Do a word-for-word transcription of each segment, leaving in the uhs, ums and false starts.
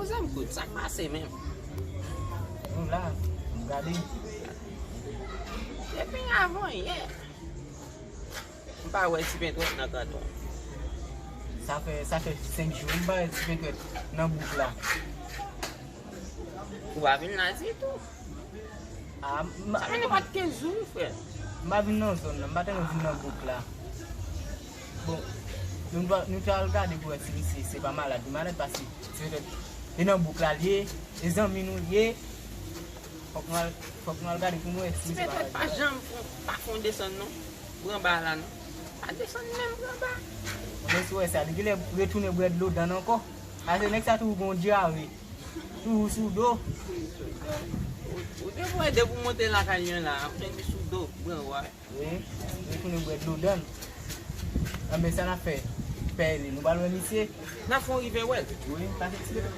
Poze m kout, sa k pase menm? Nou la, nou gade. Depi avan yè, m pa wè Ti Pentwèt nan kanton. Sa fè, sa fè senk jou m pa wè Ti Pentwèt nan bouk la. Ou pa vin la ditou. Ah, m, sa fè nenpòt kenz jou, wi, frè. M pa vin nan zòn nan, m pa t renmen vin nan bouk la. Bon, nou, nou t al gade pou wè si misye se pa malad. Li malad paske se petèt e nan bouk la l ye, e zanmi nou l ye. Fòk nou al, fòk nou al gade pou nou wè si misye pa malad. Ti Petwèt pa janm fon, pa fon desann non, pran ba la non. Pa desann menm, pran ba. Mwen si w wè sa, li genlè retounen bwè dlo dann ankò. Paske nèg sa toujou gon dyare. Toujou sou do. Ou, ou te pou ede pou monte lakay mwen la, ou te sou do, bran wa. Wi, retounen bwè dlo dann. Anben, sa n ap fè? Pè li, nou pral wè misye. N ap fè yon rive wè l. Wi, pase ti bebe.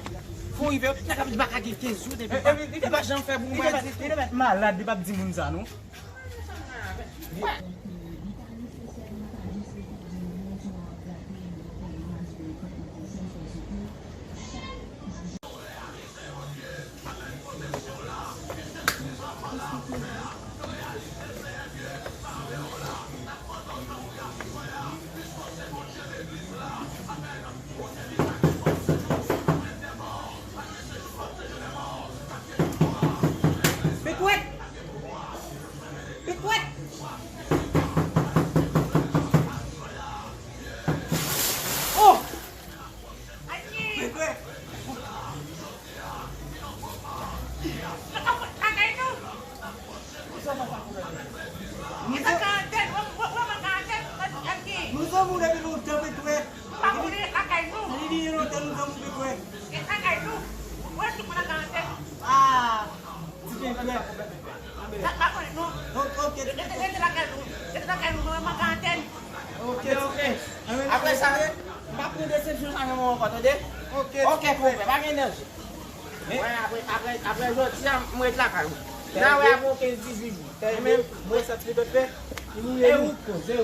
Fè yon rive, nèg ap di baka gen kenz jou depi. Epi, li te pa janm fè pou mwen. Li te mèt malad, li p ap di moun sa non. Petwèt! Petwèt! Oh! Petwèt! Nou se, nou se moun depi lontan, Petwèt. Depi lontan nou se moun, Petwèt. Ah, ti Petwèt. Ok, ok. Ok, ok. Apre sa, m pa pran desepsyon sa nan men w ankò, tande? Ok, ok, konpè, pa gen danje. Wè, apre, apre, apre jodi a, m ret lakay ou. N a wè apre yon kenz, dizuit jou. Mwen menm, mwen santi li dote. E ou koze.